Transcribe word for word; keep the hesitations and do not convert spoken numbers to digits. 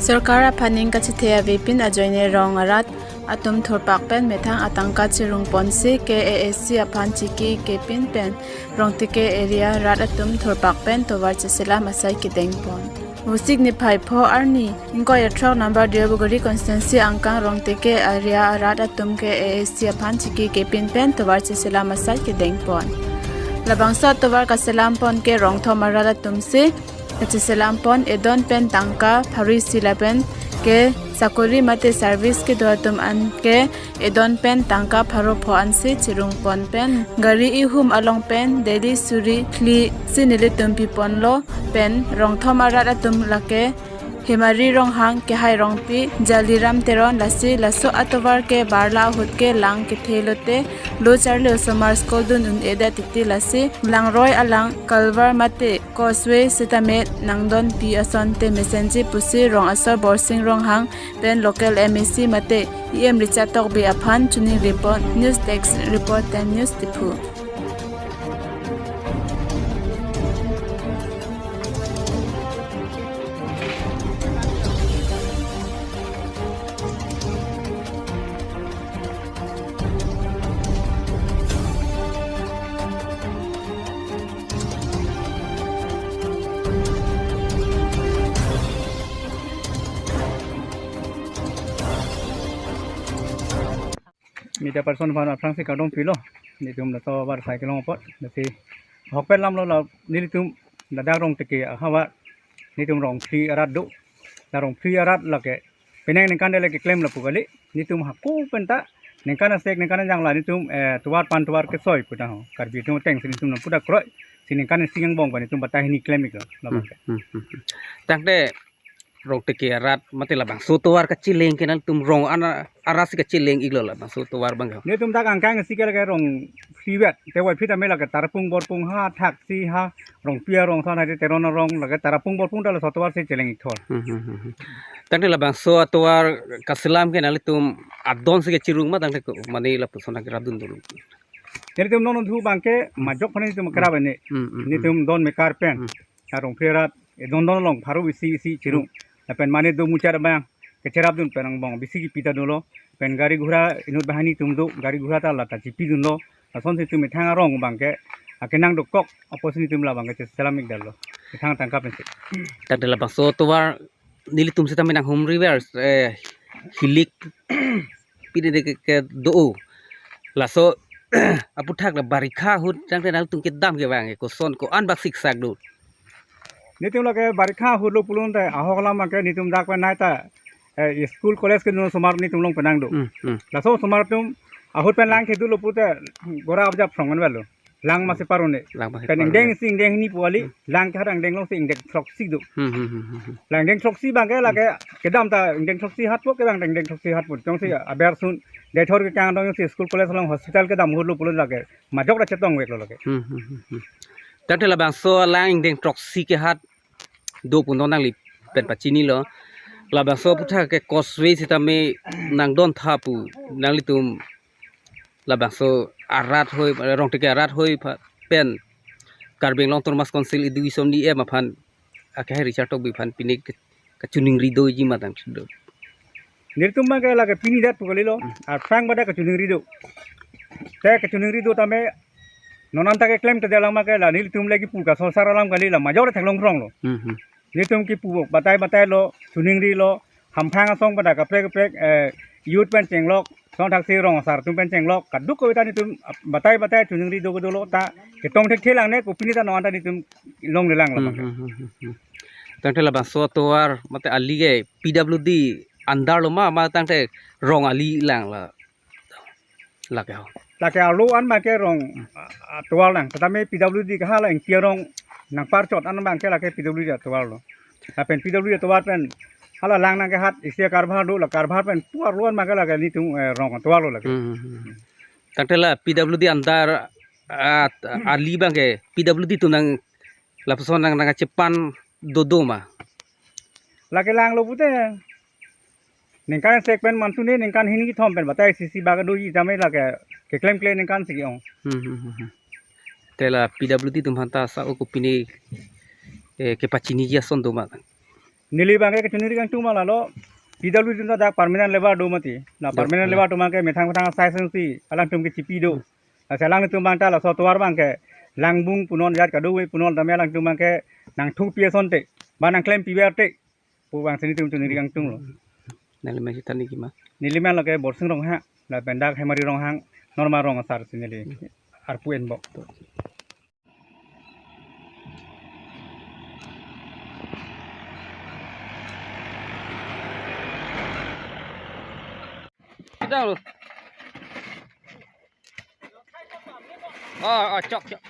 Sorkar aphan ning kachithe avepin ajoine rong arat atum thurpak pen methang atangka chirung ponsi K A A C aphan chiki kepin pen Rongteke area rat atum thurpak pen tovar cheselam asai kedeng pon. Vosik niphai pho arni ingkoi athrok number Deobagori constituency angkang Rongteke area rat atum K A A C aphan chiki kepin pen tovar cheselam asai kedeng pon. Labangso tovar kaselam pon ke rongthom arat atum si kacheselam pon, edon pen tangka pharo isi lapen ke sakori mate service kedo atum an ke edon pen tangka pharo pho ansi chirung pon pen gari ihum along pen daily suri phli si nelitum pi ponlo pen rongthom arat atum lake Hemari Ronghang, Kehai Rongpi, Jaliram Teron lasi laso atovar ke barla ahut ke lang kethe lote lo charli osomar school dun un-edet titi lasi langroi alang culvert mate causeway sitame nangdon pi asonte mesenji pusi rong asor Borsing Ronghang pen local M A C mate E M Richard Tokbi aphan chuningri pon. News Desk Report, Ten News Diphu. Media person aphan aphrangsi kardom pilo. Nelitum laso bar cycle along apot. Lasi ahokpet lam lo la nelitum ladak Rongteke ahavar nelitum rong phli arat do. La rong phli arat lake penang ningkan dele keklem lapu kali. Nelitum hako penta ningkan asek ningkan ajang la nelitum, eh, tovar pen tovar kesoi pu ta ho. Karbi atum ateng si nelitum nang pu ta kroi. Si ningkan isi angbong pen nelitum batai hini klem iklo. Labang ke. Hmm, hmm, hmm. Tangte Rongteke arat mate labangso tovar kacheleng ke nangtum rong ana arat si kacheleng iklo labangso tovar abang. Nelitum dak angkang isi ke lake rong phli vet. Te wai phli tame lake Tarapung Borpung ha, Thaksi ha, Rongpi arong, Son Hari Teron arong, lake Tarapung Borpung ta laso tovar si cheleng ikthor. Hmm, hmm, hmm, hmm. Tangte labangso atovar kaselam ke nanglitum adon si kachirung ma tangte ko mane lapuson agra dun dulu. Nelitum non thu abang ke majok phane nelitum kerap ini. Hmm, hmm, hmm. Nelitum don mekar pen. Hmm. Arong phli arat, eh, don don along pharo isi isi chirung. Lapen mane do muchar abang kecherap dun pen angbong bisi kipi ta dolo. Pen gari ghura inut banghini atum do, gari ghura ta lata chipi dunlo. Lasonsi itum methang arong abang ke akenang dokok apotsi nelitum labang ke cheselam ikdetlo. Methang tangka pensi. Tangte labangso tovar nelitum sitame nanghumri ver, eh, hilik pine de ke, ke do. Laso aputhak la barikha ahut tangte nangtum kedam kevang ke koson ko-an bak siksak do. Nelitum lake barikha ahut lo pulote ahok alam ke nelitum dak pen nai ta, eh, school college kedun osomar nelitum along penang do. Hmm, hmm. Laso osomar atum ahut pen lang kedo lo pulote gora abjap phrong an velo. Lang masi parone. Lang masi parone. Pen ingdeng isi ingdeng hini pu kali, hmm, lang kehat angdeng along si ingdeng throksi do. Hmm, hmm, hmm, hmm, hmm. Lang ingdeng throksi abang ke lake kedam ta ingdeng throksi hat po ke abang ingdeng throksi hat po. Jongsi, hmm, aber sun dethor ke kang dong si school college along hospital kedam ahut lo pulo lake majok ra chetong veklo lake. Hmm, hmm, hmm, hmm. Tangte labangso lang ingdeng throksi ke hat do pu non nangli pen pachinilo. Labangso aputhak ke causeway sitame nangdon tha pu nanglitum labangso arat hoi, Rongteke arat hoi pha-, pen Karbi Anglong Autonomous Council Education E M aphan, akehai Richard Tokbi aphan pine ke-, kachiningri doji ma tangte do. Nelitum abang ke lake pini det pu kalilo. Hmm. Aphrang badak kachiningri do. Te kachiningri do tame non anta keklemte alam abang ke la nelitum lagi pu kasosar alam kali, la majok theklong phronglo. Hmm, hmm. Nelitum kipu batai batai lo, chiningrilo, hamphang asong pada kaprek kaprek, eh, youth pen chenglok, Son Thaksi rong asar atum pen chenglok, kadokave ta nelitum batai batai chiningri do dolo ta, ketong thekthe lang ne kopine ta non anta nelitum longlelang labang ke. Hmm, hmm, hmm, hmm, hmm. Tangte labangso atovar mate ali ke P W D under lo ma, ma tangte rong ali lang la. Lake ho. Lake arlo an abang ke rong, hmm, a, a, tovar lang. Tame P W D ke hala ingti arong nangparchot an abang ke lake P W D atovar lo. Lapen P W D atovar pen hala lang nangkehat isi a-culvert do, la culvert pen pu arlo an abang ke lake nelitum, eh, rong atovar lo lake. Hmm, hmm, hmm. Tangte la P W D under, ah, ali abang ke P W D atum nang lapuson nang nangchepan dodo ma? Lake lang lo pute. Ningkan sek pen mantu ne ningkan hini kethom pen batai isi isi bak doji tame lake keklemkle ningkan si ke-ong. Hmm, hmm, hmm, hmm. Te la P W D atum aphanta sa-o kopine, eh, kepachiniji ason do ma? Neli abangke kachini ri kangtung ma lalo, P W D atum ta dak permanent labour do mati. La permanent labour atum abangke methang methang asai sengsi alangtum ke chipi do. Lasi alanglitum abang ta laso atovar abangke langbung punon, jat kado-kave punon tame alangtum abangke nangthupi asonte, ba nangklempi berte pu abang si nelitum kachini ri kangtunglo. Nangli men sita niki ma? Neli men lake Borsing Ronghang, lapen dak Hemari Ronghang, Norma Rong asar si neli arpu enbok. Kita lo. Oh, oh, chok, chok.